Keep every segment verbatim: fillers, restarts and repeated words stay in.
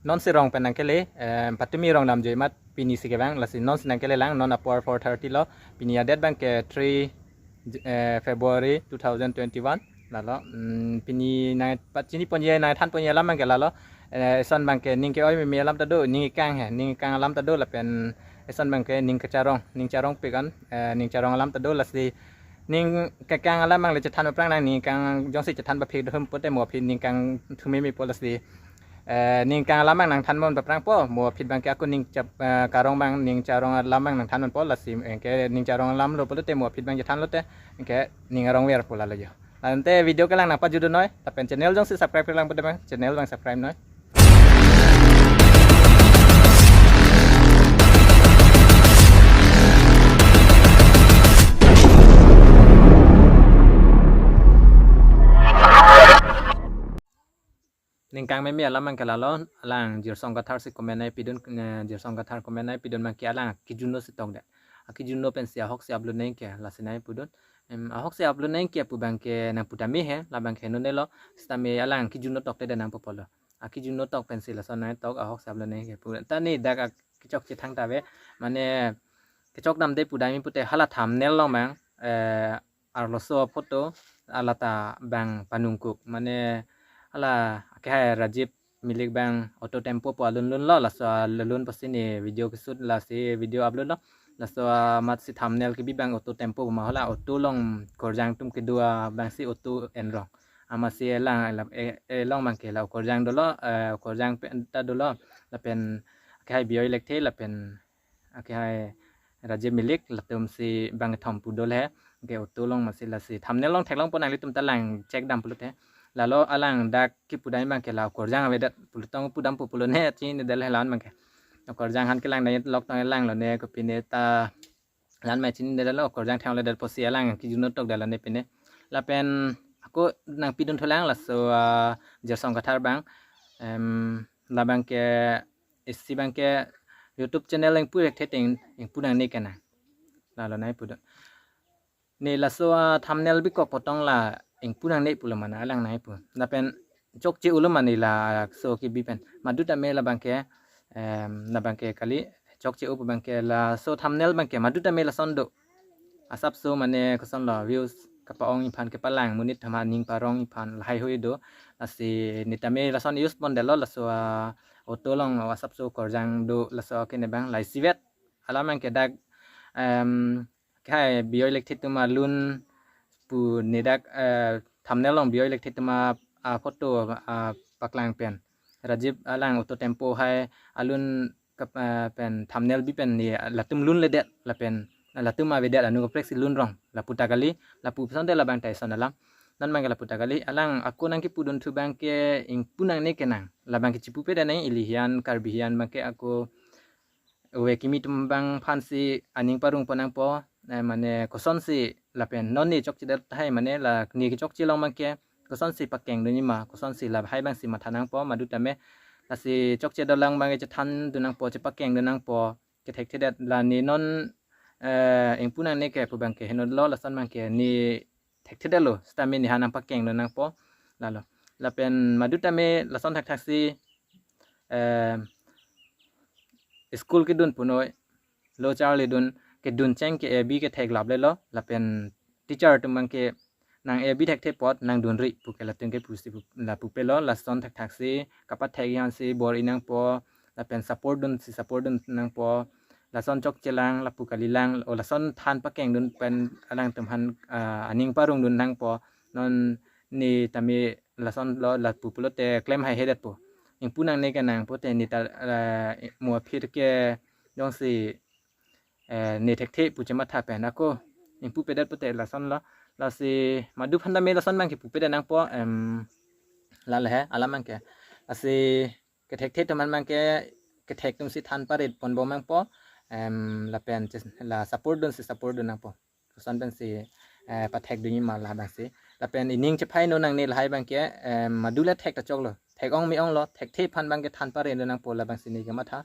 Non si rong pen nangkele, eh, patumi rong damjoi amat pini si kevang, lasi non si nangkele lang, non apor four thirty lo, pini adet abang ke three, eh, February two thousand twenty-one, lalo, mm, pini nang pachini ponji nangthan ponji alam abang ke lalo, eh, eson abang ke ning ke-oi meme alam ta do, ning ikang he, ning ikang alam ta do, lapen eson abang ke ning kacharong, ning charong pikan, eh, ning charong alam ta do, lasi ning kekang alam abang le chethan aphrang nang ning kang jongsi chethan ba phik dum pote mo aphi ning kangthu memepo lasi. Eh, ning kang alam abang nangthan mon ba phrangpo, mo aphi abang ke ako ning chap, eh, karong abang ning charong alam abang nangthan monpo lasi, eh, ke ning charong alam lo pulote mo aphi abang chethan lote, ke ning arong verpo lalo jo. Ante video kelang nangpajudun noi, lapen channel jongsi subscribe kelang pote abang, channel abang subscribe noi. Ning kang meme alam abang ke lalo, alang Jirsong Kathar si comment nangpidun, eh, Jirsong Kathar comment nangpidun abang ke alang akijun no si tokdet. Akijun no pensi ahok si upload nangji ke, lasi nangpudun. Em, ahok si upload nangji ke pu abang ke nangpu tame he, la abang ke nonelo, sitame alang akijun no tokte de nangpo pulo. Akijun no tok pensi lason nangtok ahok si upload nangji ke pu. Ta ne dak ak-, kechokche thangta ave, mane kechok damde pu damji pute hala thumbnail along abang, eh, arloso photo, hala ta abang panungkuk, mane hala akehai Rajiv Milik abang auto tempo pu alun lunlo, laso alun pusi ne video keshoot lasi video upload lo, laso amat si thumbnail kebi abang auto tempo ma hala auto along korjang atum kedo abang si auto enrong. Amatsi elang, elang, eh, eh, along abang ke la okorjang dolo, eh, okorjang pen ta dolo, lapen akehai Bijoy Lekthe, lapen akehai Rajiv Milik, latum si bang kethom pu dolo he, ke auto along amatsi lasi thumbnail along theklongpo nanglitum ta lang check dam pulote. Lalo alang dak kipu dam abang ke la okorjang avedet pulo tong pu dampo pulo ne chinine dolo he la-an abang ke. Okorjang aphan kelang dam lok tong langlo ne kopine ta la-an ma chinine dolo, okorjang thang le det pusi alang akijun no tokdet la ne pine. Lapen ako nangpidun thulang laso, ah, Jirsong Kathar abang. Em, la abang ke isi abang ke YouTube channel ingpu thekthe te ingpu nangne kenang. Lalo nangpudun. Ne laso, ah, thumbnail bikok potong la ingpu nangne pulo mane alang nangpu. Lapen chokche-o lo mane laso kebi pen. Madu tame la abang ke, em, la abang ke kali chokche-o pu abang ke laso thumbnail abang ke madu tame lason do. Asapso mane kosonlo views kapa-ong aphan kepalang monit atum aning parong aphan lahai hui do. Lasi ne tame lason use pondetlo laso, ah, auto along asapso korjang do laso kene abang la isivet. Alam abang ke dak, em, akehai Bijoy Lekthe atum alun pu ne dak, eh, thumbnail along Bijoy Lekthe atum a, a photo, ah, paklang pen. Rajiv alang auto tempo hai alun kap-, eh, pen thumbnail bi pen ne latum lunledet lapen latum avedet anu kaprek si lunrong lapu ta kali, lapu asonte la abang ta eson alam. Non abang ke lapu ta kali, alang ako nangkipudun thu abang ke ingpu nangne kenang. La abang ke chipupedet nang ili hian Karbi hian abang ke ako ove kimi atum abang aphan si aning parung pon nangpo, eh, mane kosonsi lapen non ne chokchedet hai mane la ne kechokche along abang ke kosonsi pakeng dunji ma, kosonsi lahai abang si matha nangpo, madu tame lasi chokche dolang abang ke chethan dun nangpo, chepakeng dun nangpo, kethekthe det la ne non, eh, ingpu nangne ke pu abang ke henodetlo lason abang ke ne thekthe detlo, sitame ne aphan nangpakeng dun nangpo, lalo. Lapen madu tame lason thakthak si, eh, school kedun punoi, lo charlidun, kedun cheng ke ebi ketheklap lelo, lapen teacher atum abang ke nang ebi thekthe apot nangdunri pu ke latum ke pusi pu, la pupelo, lason thakthak si kapathek aphan si bor-i nangpo, lapen support dun si support dun nangpo, lason chokchelang, lapu kalilang, o lason than pakeng dun pen alangtum aphan, ah, aning parung dun nangpo, non ne tame lason lo lapu pulote klem haihedetpo. Ingpu nangne kenang pote ne ta, ah, mo aphi ke jongsi, eh, ne thekthe pu chematha pen ako ingpupedet pote lasonlo. Lasi madu aphan tame lason abang ke pupedet nangpo, em, lale he alam abang ke. Lasi kethekthe atum aphan abang ke kethek atum si than parit ponbom nangpo, em, lapen ches-, la support dun si support dun nangpo. Koson pensi, eh, pathek dunji ma la abang si. Lapen ining chephai no nangne lahai abang ke, em, madu le thek ta choklo. Thek-ong me-onglo, thekthe aphan abang ke than parit dun nangpo la abang si ne kematha.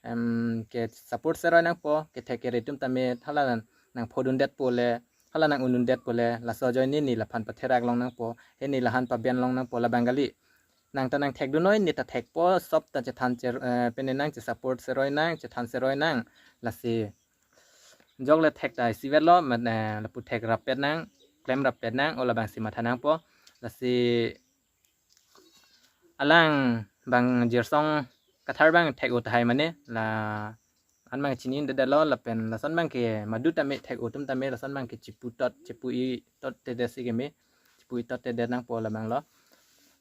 Em, ke support seroi nangpo, kethek kere atum tame hala nangphodundetpo le, hala nang-undundetpo le, laso ajoine ne laphan patherak long nangpo, he ne laphan paben long nangpo la abang kali. Nang ta nang thekdun noi, ne ta thekpo, sop ta chethan cher, eh, pene nang che support seroi nang, chethan seroi nang, lasi jok le thek ta isi vetlo, man, eh, lapu thek rappet nang, klem rappet nang, o labangsi matha nangpo, lasi alang bang Jirsong Kathar bang thek-o tahai mane, la an bang chini de lo, lapen lason bang ke madu tame thek-o atum tame, lason bang ke chipu tot, chipu-i tot te de si ke me, chipu-i tot te de nangpo labang lo.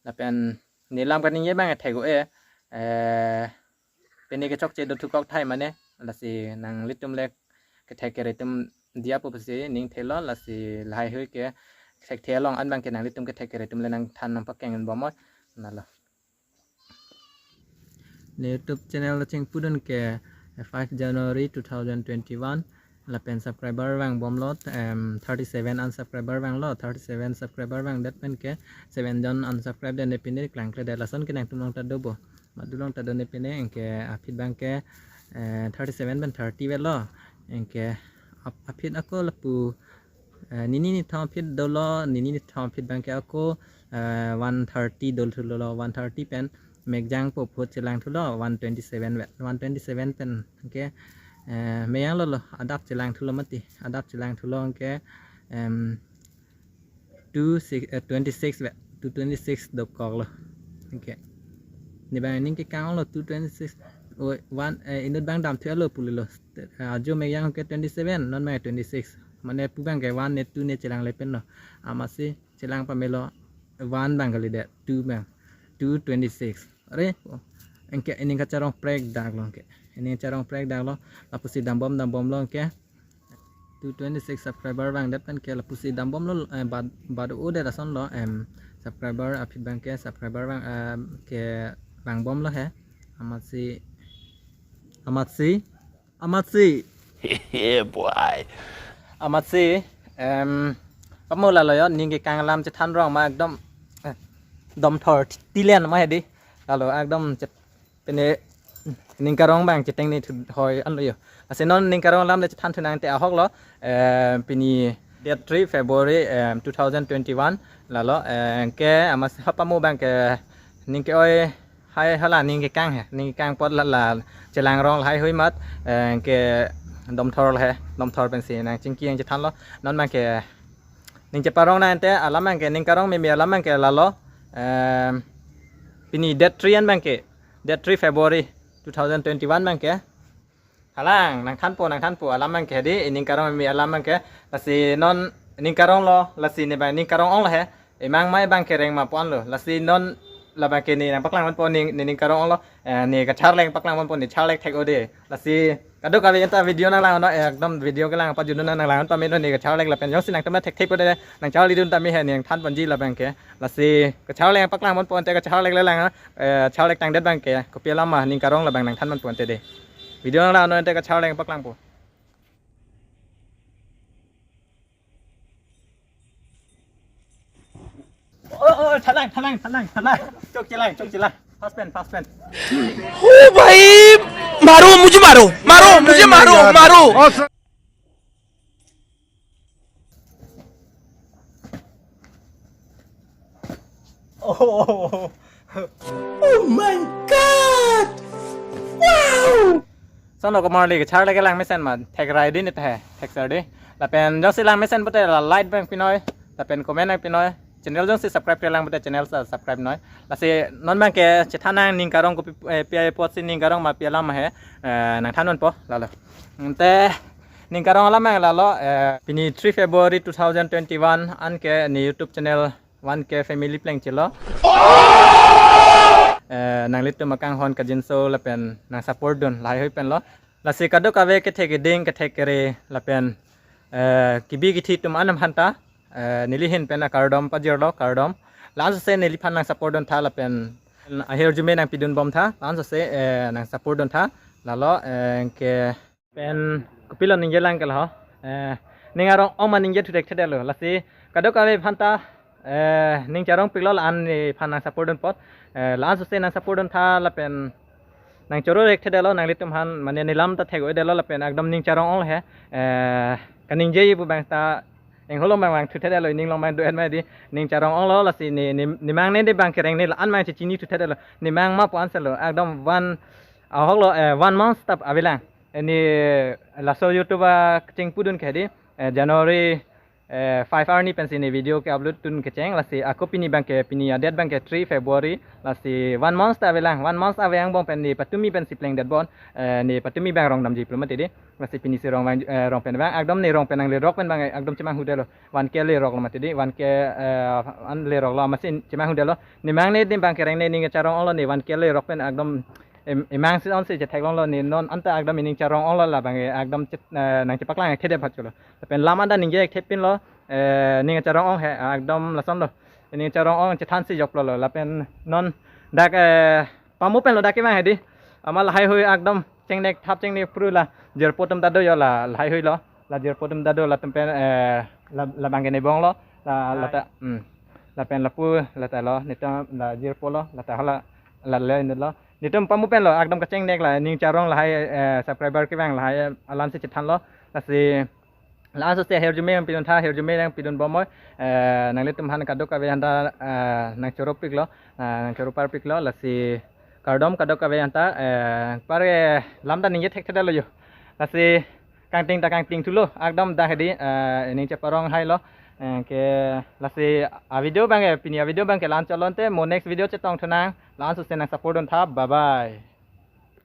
Lapen ne lam kaningje bang thek-o e, eh, pene kechokche do thukok tahai mane, lasi nanglitum le kethek kere atum diya pu pusi ning thelo, lasi lahai hui ke thekthe along an bang ke nanglitum kethek kere atum le nangthan nangpakeng bomoi, nalo. Ne YouTube channel lo chingpudun ke five January two thousand twenty-one, lapen subscriber vangbomlo, em, thirty-seven an subscriber vanglo, thirty-seven subscriber vangdet pen ke seven jon unsubscribe den, ne pine klangkledet, lason ke nangtum along ta dopo. Madu along ta do ne pine, anke aphi bang ke, eh, thirty-seven pen thirty vetlo. Anke ap-, aphi ako lapu, eh, nini nithom aphi dolo, nini nithom aphi bang ke ako, eh, one thirty dol thulo, one thirty pen mekjang po phut chelang thulo, one twenty-seven vet, one twenty-seven pen anke, eh, meyang lo lo, adap chelang thulo mati, adap chelang thulo anke, em, two six, eh, twenty-six vet, two twenty-six dokoklo. Anke ne bang ning kekang lo two twenty-six, o, one, eh, inut bang damthu lo pulo lo. Eh, ajo meyang ke twenty-seven, non me twenty-six. Mane pu bang ke one ne two ne chelang le pen lo. Amatsi chelang pamelo, one bang kalidet, two bang, two twenty-six. Are, anke ining kacharong prek dak lo anke. Ining kacharong prek dak lo, lapusi dambom dambomlo anke. Two twenty-six subscriber vangdet pen ke lapusi dambomlo, eh, bad, bad-o det ason lo, em, subscriber aphi bang ke, subscriber vang, em, ke vangbomlo he. Amatsi, amatsi, amatsi. Yeah, boy. Amatsi, em, pamo lalo yo, ning kekang alam chethan rong ma ekdom, eh, dom thor tilen ma hedi. Lalo ekdom chet, pene ning karong bang cheteng ni thu hoi an lo yo. Lasi non ning karong alam le chethan thu nang te ahok lo, eh, pini date three February, em, two thousand twenty-one, lalo, eh, ke amatsi pamo bang ke ning ke-oi hai hala ning kekang he, ning kekang apot la, la chelang rong lahai hui mat, eh, ke dom thor he, dom thor pensi nang chingki nang chethan lo. Non bang ke ning cheparong nang te alam bang ke, ning karong meme alam bang ke lalo, em, pini date three an bang ke, date three February two thousand twenty-one bang ke. Halang, nangthanpo, nangthanpo, alam bang ke di, ining karong meme alam bang ke, lasi non ining karong lo, lasi ne bang ining karong ong lo he, imang mai bang ke reng ma pu an lo, lasi non labang ke ne nangpaklang ponpo ne, ne ning karong ong lo, eh, ne kacharlek paklang ponpo, ne charlek thek-o de, lasi kadokave anta video nanglang no, eh, ekdom video kelang pajudun nanglang pamelo ne kacharlek lapen jongsi nangtum thekthep de, nangcharlidun tame he, ne nangthan ponji labang ke, lasi kacharlek paklang ponpo ante kacharlek le lang, eh, charlek tangdet bang ke, kopi alam ma ning karong labang nangthan ponpo ante de. Video nanglang no ante kacharlek paklangpo. Oh, oh, thalang, thalang, thalang, thalang. Chok chelang, chok chelang. Fast pen, fast pen. ओ भाई, मारो, मुझे मारो, मारो, मुझे मारो, मारो। Oh, oh, oh. Oh my God! Wow! Sono ko marli kacharlek lang mesen ma thekrai di ne te, thekser di. Lapen jongsi lang mesen pute la like bang pinoi, lapen comment bang pinoi. Channel jongsi subscribe ke lang pute channel sa subscribe noi. Lasi non bang ke chethan nang ning karong kopi, eh, pi apotsi ning karong ma pi alam he, eh, nangthan ponpo lalo. Ante ning karong alam bang lalo, eh, pini three February two thousand twenty-one an ke ne YouTube channel one K family plengchelo. Eh, nanglitum akanghon kangjinso lapen nang support dun lahai hui pen lo. Lasi kadokave kethe keding kethe kere lapen, eh, kebi kethe atum anam aphanta, eh, neli ahin pen akardom pajirlo, kardom. La-an sose neliphan nang support dun tha lapen ahirjume nangpidun bom tha, la-an sose, eh, nang support dun tha. Lalo, eh, ke pen kopilo ningje lang ke lo, eh, ning arong ong ma ningje thu thekthedetlo. Lasi kadokave aphanta, eh, ning charongpiklo la-an nephan nang support dun apot. Eh, la-an sose nang support dun tha lapen nang choro thekthedetlo nanglitum aphan, mane ne lam ta thek-o-edetlo lapen ekdom ning charong ong lo he. Eh, kaningje pu bang ta Ingholo mang mang thuthet lo, ining long mang do-et ma di, ning charong onglo, lasi ne, ne, nemang ne de bang kereng ne la-an mang chechini thuthet lo, nemang ma pu answer lo, ekdom one, ahok lo, eh, one month ta avelang. Ini laso YouTube akecheng pudun ke di, eh, January, eh, five arni pensi ne video ke-upload dun kecheng, lasi ako pini bang ke, pini adet bang ke three February, lasi one month ta avelang, one month ave angbong pen ne patumi pensi plengdet bon, eh, ne patumi bang rong damji pulo mati di. Lasi pini si rong vang, eh, rong pen vang, ekdom ne rong pen nangle rok pen bang, eh, ekdom chemanghu detlo. One K le roklo mati di, one K, eh, an le roklo, amatsi chemanghu detlo. Nemang ne, ne bang kereng ne, ning charong onglo ne, one K le rok pen ekdom em-, emang si on si chetheklonglo ne, non anta ekdom ining charong onglo la bang, eh, ekdom chet-, eh, nangchepaklang thede phachulo. Lapen lam anta ningje thepinlo, eh, ning charong ong he, ekdom lasonlo. Ning charong ong chethan si joklo lo, lapen non dak, eh, pamu penlo dak kevang he di. Amat lahai hui ekdom chengnek thap chengnek pru la jirpo atum ta do yo la lahai hui lo. La jirpo atum ta do latum pen, eh, la, la bang ke ne bonglo. La, lata, hmm. Lapen lapu lata lo, netum la jirpo lo, lata hala, la le ne lo. Netum pamu penlo, ekdom kachengnek la, ning charong lahai, eh, subscriber kevang lahai, eh, alam si chethanlo. Lasi la-an sose ahirjume nangpidun tha, ahirjume nangpidun bomnoi, eh, nanglitum aphan kadokave aphanta, eh, nangchoropiklo, eh, nangchoro parpiklo, lasi kardom kadokave aphanta, eh, pare lam ta ningje thekthedetlo yo. Lasi kangting ta kangting thulo, ekdom dak he di, eh, ining cheparong hailo, eh, ke lasi avideo bang ke, pini avideo bang ke la-an chot lo ante, mo next video chetong thunang, la-an sose nangsupport dun tha, bye bye.